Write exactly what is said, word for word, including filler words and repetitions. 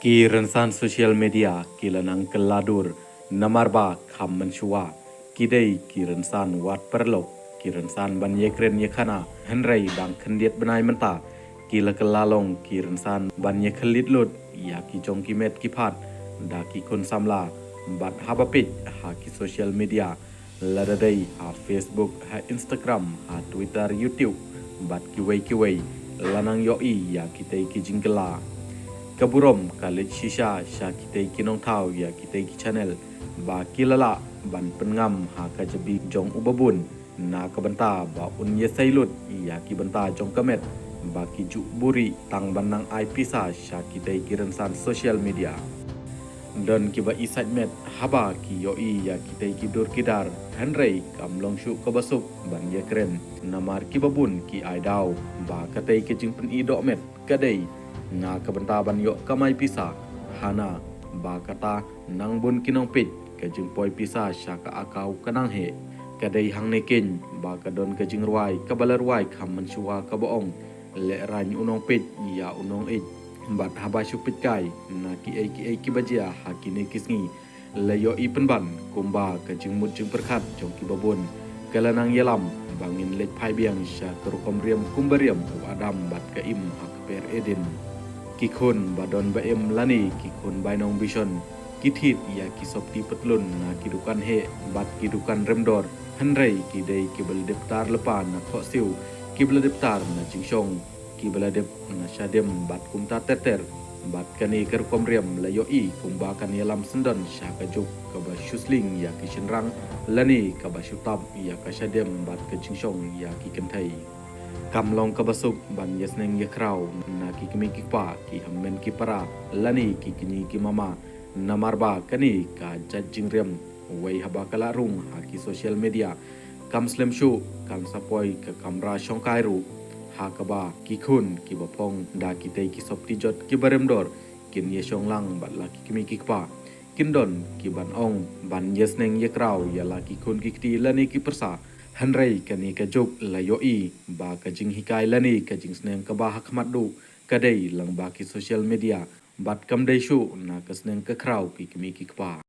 Ki rynsan social media ki la nang kylla dur, namar ba kham mynshuwa ki dei ki rynsan wad paralok, ki rynsan ban ïakren ïakhana, hynrei dang khyndiat bnai mynta ki la kylla long ki rynsan ban ïakhyllied lut ïa ki jong ki met ki phad da ki khun samla. Bad haba peit ha ki social media, lada dei ha Facebook, ha Instagram, ha Twitter, YouTube bad kiwei kiwei, la nang ïohi ïa kitei ki jingkylla. Ka burom ka leit shisha sha kitei ki nongthaw ïa kitei ki channel ba ki la lah ban pynngam ha ka jabi jong u babun, na ka bynta ba un ïasei lut ïa ki bynta jong ka met ba ki ju buhrieh tang ban nang ai pisa sha kitei ki rynsan social media. Don kiba isait met haba ki ïohi ïa kitei ki dur ki dar, hynrei kam long shuh kaba suk ban ïakren, namar kiba bun ki ai daw ba katei ka jingpyni dohmet ka dei na ka bynta ban ïoh kamai pisa. Hana ba kata nang bun ki nongpeit, ka jingpoi pisa sha ka account ka nang heh. Ka dei hangne keiñ ba ka don ka jingrwai kaba la rwai kham mynshuwa kaba ong, "Lehraiñ u nongpeit ïa u nongïeit." Bad haba shu peit kai na kiei kiei kiba jia ha kine ki sngi, la ïohi pynban kumba ka jingmut jingpyrkhat jong kiba bun ka la nang ïalam ba ngin leit phai biang sha ka rukom riam kumba riam u Adam bad ka Im ha ka kper Eden. Ki khun ba don ba im lane ki khun bainong bishon ki thied ïa ki sopti patlun na ki dukan heh bad ki dukan remdor, hynrei ki dei kiba la dep tar lypa na khohsiew, kiba la dep tar na jingshong, kiba la dep na shadem bad kumta ter ter. Bad kane ka rukom riam la ïohi kumba kan ïalam syndon sha ka juk kaba shu sling ïa ki shynrang lane kaba shu tap ïa ka shadem bad ka jingshong ïa ki kynthei. Kam long kaba suk ban ïasneng ïakhraw na ki kmie ki kpa, ki hynmen ki para lane ki kñi ki mama, namar ba kane ka jait jingriam wei haba ka la rung ha ki social media, kam slem shuh kan sa poi ka kamra shongkai ruh, ha kaba ki khun kiba phong da kitei ki sopti jot kiba remdor kin ïashong lang bad la ki kmie ki kpa. Kin don kiban ong ban ïasneng ïakhraw ïa la ki khun ki kti lane ki pyrsa, hynrei kane ka juk la ïohi ba ka jinghikai lane ka jingsneng kaba ha khmat duh ka dei lyngba ki social media, bad kam dei shuh na ka sneng ka khraw ki kmie ki kpa.